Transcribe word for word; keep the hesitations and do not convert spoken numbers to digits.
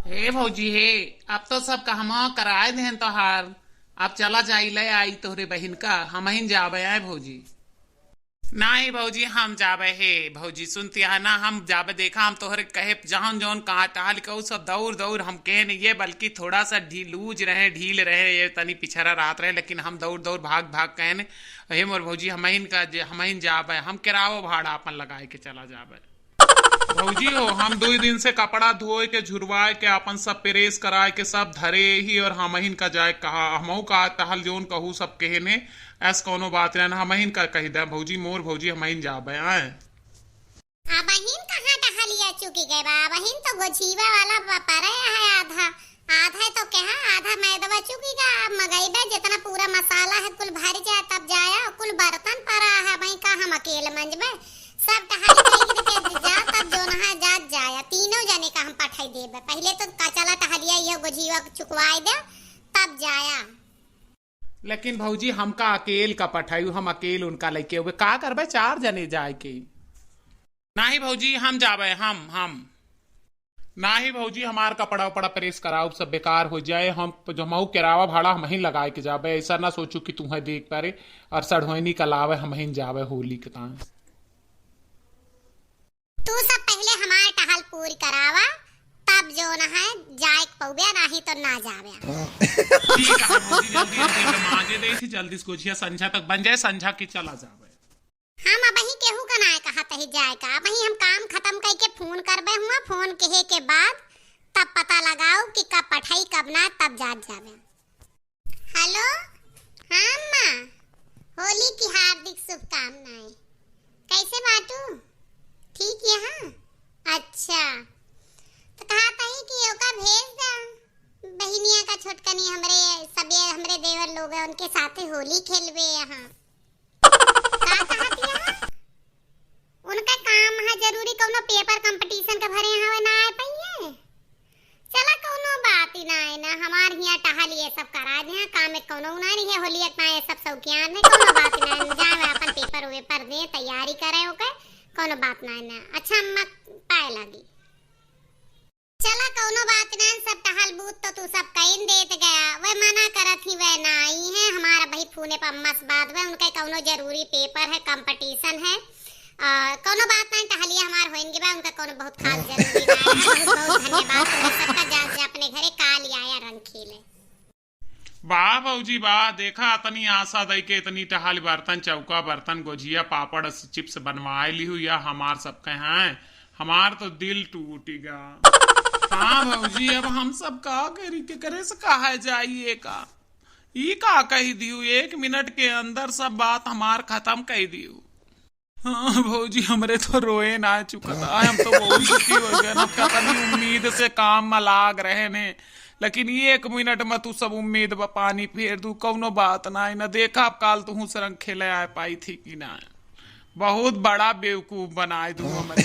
हे भौजी हे, अब तो सब कहमा कराए देहन तोहार। अब चला जाई, ले आई तोहरे बहिन का, हमहिन जाबे आए भौजी। नाही भौजी, हम जाबे हे भौजी, सुनती है ना, हम जाबे। देखा, हम तोहरे कहे जहाँ जौन कहा टहल के उ सब दौड़ दौड़ हम कहे नहीं ये, बल्कि थोड़ा सा ढील लूज रहे, ढील रहे, ये तनी पिछड़ा रात रहे, लेकिन हम दौड़ दौड़ भाग भाग कहे ने, हे मोर भौजी, हमहिन का जे, हमहिन जाबे, हम किरावा भाड़ा अपन लगाए के चला जाबे। भौजी हो, हम दुई दिन से कपड़ा धोए के, झुरवाए के, आपन सब प्रेस कराए के, सब धरे ही और हमहिन का जाए कहा। हमहू का टहल जौन कहू सब कहे ने, ऐस कौनो बात ना, हमहिन का कही दे भौजी, मोर भौजी, हमहिन जाबे आए। अबहिन कहाँ टहलिया चुकी गए बा, अबहिन तो गोझीवा वाला ब-, परे है आधा। आधा तो कहा, आधा मैदवा चुकी गा, अब मगइबे जितना पूरा मसाला है कुल भर जाए तब जाया, कुल बर्तन परा है, वहीं का हम अकेले मंजबे, सब टहल के जा तब जो नहा जात जाया, तीनों जने का हम पठाई देबे। पहले तो का चला टहलिया यह गोझीवा चुकवाए दे तब जाया। लेकिन भौजी हमका अकेल का पठायू, हम अकेल उनका लइके हुए का करबे चार जने जाए के। नाही भौजी हम जाबे, हम हम नाही भौजी, हमार कपड़ा उपड़ा प्रेस कराओ, सब बेकार हो जाए। हम जो हमहू किरावा भाड़ा हमहिन लगाए के जाबे, ऐसा ना सोचू कि तुम्हें देख पारे और सढ़ोइनी का लावे हमहिन जाबे होली के तान। तू सब पहले हमार टहल पूरी करावा, तब जो न है जाए के पौबे, नाही तो ना जाबे। ठीक है भौजी, जल्दी जल्दी से माजे दे, इसी जल्दी से गोझिया संझा तक बन जाए, संझा के चला जाबे। हम अबही केहू का नाय कहत ही जाए का, अबही हम काम खत्म कइके फोन करबे हुआ, फोन कहे के बाद तब पता लगाओ कि कब पठाई कब ना, तब जात जाबे। हेलो, हाँ अम्मा, होली की हार्दिक शुभकामनाएं। कैसे बाटू? ठीक यहाँ? अच्छा, तो कहत ही कि ओका भेज दा बहिनिया का छोटकनी, हमरे सबे, हमरे देवर लोग हैं, उनके साथे होली खेलबे यहाँ। का कहत यहाँ? उनका काम है जरूरी, कौनो पेपर कंपटीशन का भरे यहाँ ना आए पाइए। चला, कौनो बात ही ना है ना, हमार हियाँ टहल ये सब करा दे, काम में कौनो ना नहीं है, होली इतना ये सब शौकियान है, कौनो बात ही ना है, जाए अपन पेपर वेपर दे, तैयारी करे ओके, कौनो बात ना है ना। अच्छा अम्मा, पाए लागी। चला, कौनो बात ना, सब टहल बूत तो तू सब कइन देत गया, वह मना करत ही, वह ना आई है, हमारा भाई फोने पर अम्मा से बात, वह उनका कौनो जरूरी पेपर है, कंपटीशन है, आ, कौनो बात ना, टहलिया हमार होइन के बा, उनका कौनो बहुत खास जरूरी ना है। बहुत बहुत धन्यवाद, तुम्हें सबका जा, जा अपने घरे, काल आया रंग खेले। वाह भौजी वाह, देखा अतनी आशा दई के इतनी टहल बर्तन, चौका बर्तन, गोझिया, पापड़, चिप्स बनवाए लिहू या हमार सबके हैं, हमार तो दिल टूट गा। हाँ भौजी, अब हम सब का करी, के करे से कहा जाइए का, ई का कही दियू, एक मिनट के अंदर सब बात हमार खत्म कही दियू। हाँ भौजी, हमरे तो रोए ना चुकता है, हम तो बहुत दुखी हो गए ना, कतनी उम्मीद से काम में लाग रहे ने, लेकिन ये एक मिनट में तू सब उम्मीद पर पानी फेर दू, कौनो बात ना है ना। देखा अब काल तू से रंग खेले आए पाई थी कि ना, बहुत बड़ा बेवकूफ बनाए दू हमरे।